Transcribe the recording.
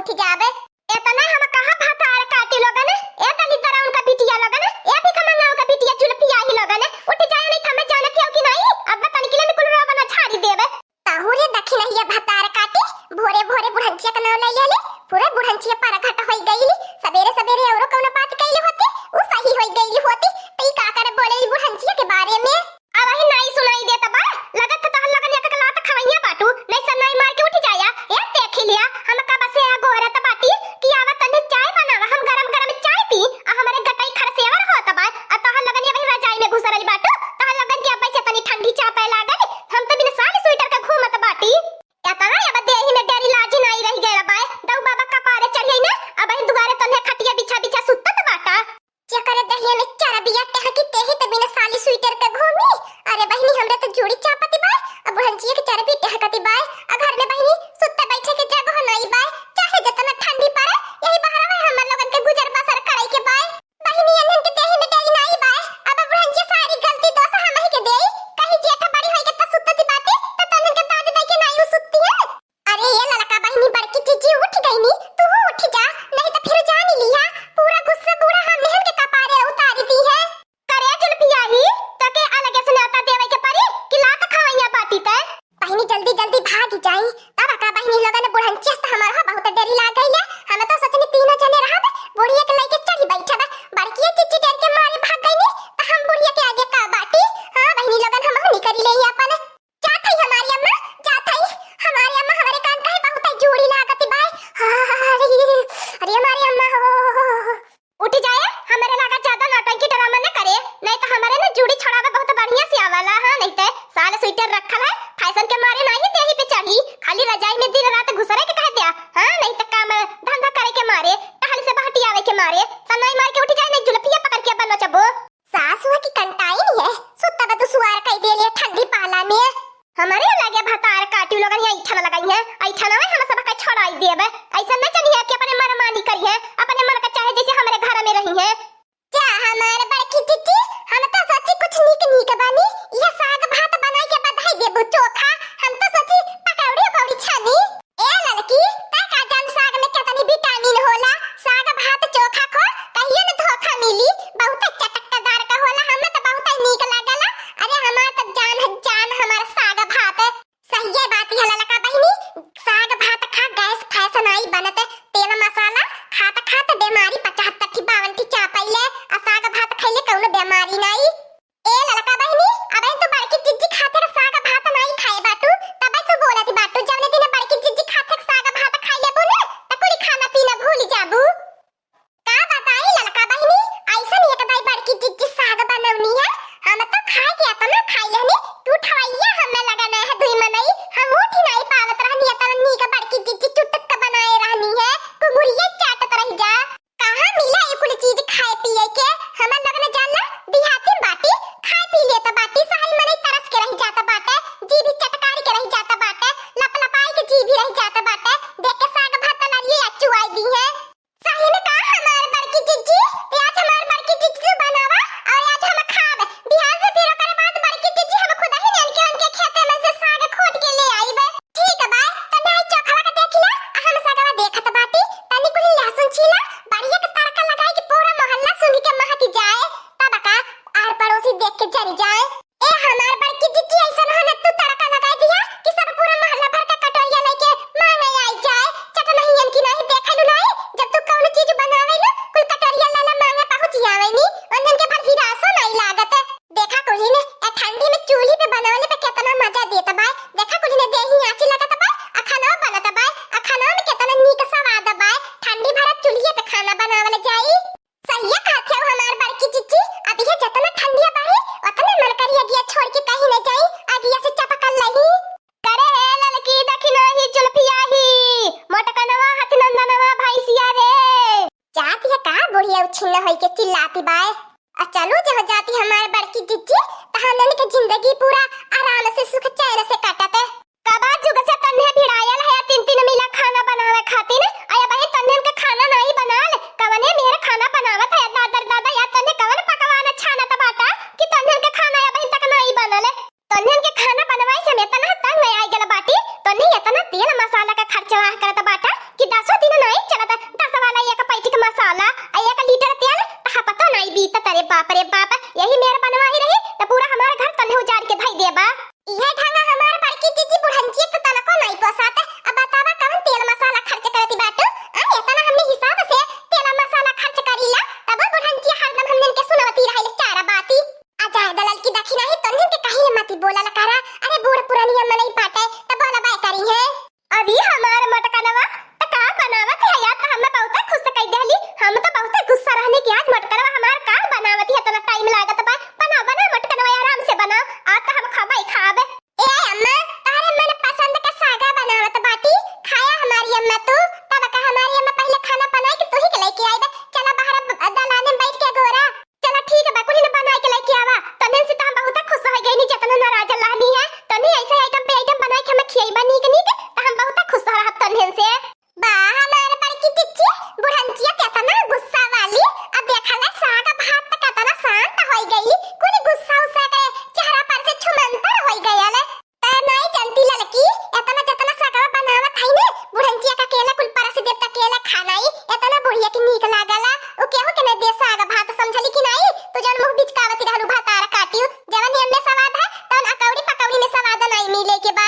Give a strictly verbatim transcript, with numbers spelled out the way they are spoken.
उठ जाबे। एतना हम कहा भतार काटी लोगन, ए दलिद्दरा उनका बिटिया लोगन, ए भिखमंगा उनका बिटिया जुल्फिया ही लोगन, उठ जाए नहीं तो हमें जानत हो कि नहीं, अब तनिक ले कुल रोबना झाड़ी देबे। ताहू रे दखिनहिया भतार काटी, भोरे भोरे बुढ़ंचिया के नाव ले लेले, पूरे बुढ़ंचिया परघट होई गईली। सबेरे सबेरे औरो कौनो बात कैली होती, उ सही होई गईली होती, त ई का करे बोले ई बुढ़ंचिया के बारे में? अब ही नाई सुनाई देत बा, लगत त तहन लगन एक लात खवैया बाटू, नहीं सन्नाई मार के उठ जाया। ए देखी लिया, हम कब से आ गोहरत बाटी कि आवा तन्ने चाय बनावा, हम गरम गरम चाय पी, आ हमरे गटई खरसेवर होत बा, आ तहन लगन ये वही रजाई में घुसरल बाटू, तहन लगन के अब से तनी ठंडी चापे लागल, हम तो बिन साल स्वेटर के घूमत बाटी। एतना अब देही में डेरी लाजी नाई रह गया बा, दऊ बाबा कपारे चढ़िए ना, अब ही दुआरे तन्ने खटिया बिछा बिछा सुतत बाटा। जेकरे दहिया में चरबिया टहकी तेही त बिना साली स्वेटर के घूमी। अरे बहिनी, हमरे त जूड़ी चापती बाय, अब बुढ़ंचिया के चरबी टहकती बाय, आ घर में बहिनी सुत्ते बैठे के जगह नाई बाय, चाहे जितना ठंडी पड़े, यही बहरवा हमर लोगन के गुजर बसर करे के बाय। बहिनी, एनहन के देही में डेरी नाई बाय, अब बुढ़ंचिया सारी गलती दोष हमही के देई, कहीं जेठ बड़ी होई के त सुत्ती बाटे, त तनन के दाद दई के नाई उ सुत्ती है। अरे ये ललका बहिनी, बड़की जीजी उठ गईनी, तू उठ जा, नहीं तो फिर जान लिया, पूरा गुस्सा बूढ़ा हम नेहन के कपारे उतारी दी है। करे जुल्फिया ही, तके अलगे से न्योता देवे के परी कि लात खवैया बाटी ते। बहिनी जल्दी जल्दी भागी जाई, तब का बहिनी लोगन बुढ़ंचिया से हमार हो बहुत डेरी लाग गई है। हम तो सोचनी तीनों जने रहब, बुढ़िया के लेके चढ़ी बैठब, बड़की जीजी डर के मारे भाग गईनी, त हम बुढ़िया के आगे का बाटी। हाँ बहिनी लोगन, हम निकरी ले अपन। जात हई हमारी अम्मा, जात हई। हमारी अम्मा हमरे कान कहे बहुत जूड़ी लागत बाय। अरे, अरे हमारी अम्मा हो। उठ जाए, हमरे लगा ज्यादा नौटंकी ड्रामा न करे, नहीं तो हमरे न जूड़ी छोड़ावे बहुत बढ़िया से आवाला, हाँ, नहीं तो साल स्वेटर रखल है, फैशन के मारे नहीं देही पे चढ़ी, खाली रजाई में दिन रात घुसरे के कह दिया, हाँ, नहीं तो काम धंधा करे के मारे, टहल से बहटी आवे के मारे, सन्नाई मार के उठ जाए, नहीं जुल्फिया पकड़ के बनो चबो। सास हुआ की कंटाइन है, सुत्ता बा दुसुआर कई देले ठंडी पाला में। हमरे लगे भतार काटी लोगन यहाँ ऐठन लगाई है, ऐठन में हम सब का छोड़ाई देबे। ऐसा न चली है कि अपने मन मानी करी है, अपने मन का चाहे जैसे हमरे घर में रही है। जा हमार बड़की जीजी, हम तो सोची कुछ नीक नीक बानी, यह साग भात बनाई के बधाई देबू चोखा, हम तो सोची पकौड़ी उकौड़ी छानी। ए ललकी, तै का जान साग में केतनी विटामिन होला? साग भात चोखा खो, कहियो न धोखा मिली। बहुत चटकदार का होला, हमें तो बहुत नीक लागला। अरे हमार तो जान है जान, हमार साग भात। सहिए बात है ललका बहिनी, साग भात खा गैस फैशन आई बनत, तेल मसाला खात खात बीमारी पचहत्तर ठी बावन ठी चापैले, आ साग भात खैले कौनो बीमारी नाई। ए ललका बहिनी, अबे तू बड़की जिज्जी खातिर साग भात नाई खाए बाटू, तबे तू बोलत बाटू, जवने दिन बड़की जिज्जी खातिर साग भात खाई लेबू ना, त कुल खाना पीना भूल जाबू। का बताई ललका बहिनी, ऐसन एक दाई बड़की जिज्जी साग बनौनी है, हम तो खाए के इतना खाई लेनी, तू ठवैया हमें लगा नहीं है दुई मनई, हम उठ ही नहीं पावत रहनी, इतना नीक बड़की जिज्जी चुटक बनाए रहनी है, कुंगुरिये चाटत रह जा। कहाँ मिला ई कुल चीज खाए पिए के? हमर लोग न जानला, देहाती में बाटी, खाए पी लेत बाटी, शहरी मनई तरस के रह जात बाटे, जीभी चटकारी के रह जात बाटे, लपलपाई के जीभी रह जात बाटे, देख के साग भात लरिये अचुआई दी है। सही में का हमार बड़की जिज्जी? आज हमार बड़की जिज्जी तू बनावा और आज हम खाब। बिहान से फिर ओकरे बाद बड़की जिज्जी हम खुद ही ननके उनके खेते में से साग खोट के ले आईबे। ठीक बा, तन्ने आई चोखवा के देख ला, आ हम सगवा देखत बाटी, तनी कुली लहसुन छीला, बढ़िया के तड़का लगाई के पूरा मोहल्ला सुंघी के महक जाए, तब का आर पड़ोसी देख के जरी जाए। ए हमार बड़की जिज्जी, ऐसन हो न तू तड़का लगाई दिया कि सब पूरा मोहल्ला भर के कटोरिया लेके मांगे आई जाए, चटनहियन की नहीं देखे लू नहीं, जब तू कौनो चीज बनावे लू, कुल कटोरिया लाला मांगे पहुंच आवे नी, उन्हन के भर हिरासो नहीं लागत। देखा कुली ने, ए ठंडी में चूल्ही पे बनवले पे केतना मजा देत बाय। देखा कुली ने, देही आँची लगत बाय, आ खाना बनत बाय, आ खाना में केतना नीक स्वाद बाय। ठंडी भरा चूल्हिए पे खाना बनावल जाई। सहिए कहत हो हमार बड़की जिज्जी, अब ये जतना ठंडिया बाहे, ओतने मन करी अगिया छोड़ के कहीं न जाई, अगिया से चपकल लही। करे हे ललकी दखिनही जुल्फिया ही, मोटकनवा हथनंदनवा भैंसिया रे। जात है का बुढ़िया उछिन्न होई के चिल्लाती बाय। आ चलो जब जाती हमार बड़की जिज्जी, त हमन के जिंदगी पूरा आराम से सुख चैन से काटत। कबा जुग से तन्ने भिड़ायल है तीन तीन मिला खाना बनावे खातिर, आ अबही तन्ने के खाना नाई बनाल। कवने मेहर खाना बनावत है दादर दादा, या तन्ने कवन पकवान छानत बाटा कि तन्ने के खाना अबही तक नाई बनल। तन्ने के खाना बनवाई से हम इतना तंग आइ गल बाटी, तन्ने इतना तेल मसाला का खर्चवा करत बाटा कि दसो दिन नाई पुरनिया मनई बाटे, त बोलबे करी है। अरे हमार मटकनवा, त का बनावत है यार? त हमें बहुते खुश कई देहली। हम त बहुते गुस्सा रहनी कि आज मटकनवा हमार का बनावत है, इतना टाइम लागत बा। बनाओ, बनाओ मटकनवा, आराम से बनाओ। आज त हम खाबे ही खाबे। ए अम्मा, तोहरे मन पसंद का सागा बनावत बाटी, खाया हमारी अम्मा तू। तब का हमारी अम्मा पहले खाना बनाई कि तू ही के लेके आई बे। चला बाहर अब दलाने में बैठ के गोरा। चला ठीक बा, कुली ने बनाई के लेके आवा। तन्हन से त हम बहुत खुश हो गई नी, जितना नाराज रहनी है। तन्हन ऐसे आइटम पे आइटम बनाई के हमें खियाई बा नीक नीक, त हम बहुत खुश रहब तन्हन से। बा हमार बड़की चिच्ची, बुढ़ंचिया केतना गुस्सा वाली। अब देखा ले साग भात त केतना शांत होई गई, कुल गुस्सा उस्सा के चेहरा पर से छुमंतर होई गया ले। त नाई जानती ललकी, एतना जतना सागवा बनावत हई ने, बुढ़ंचिया का केला कुल परस देव त केला खा नाई, एतना बुढ़िया के नीक लागला। उ केहू के न दे साग भात, समझली कि नाई? तू जौन मुंह बिचकावती रहलू भातार काटियो, जवन एमे स्वाद है, तवन अकौड़ी पकौड़ी में स्वाद नाई मिले के बा।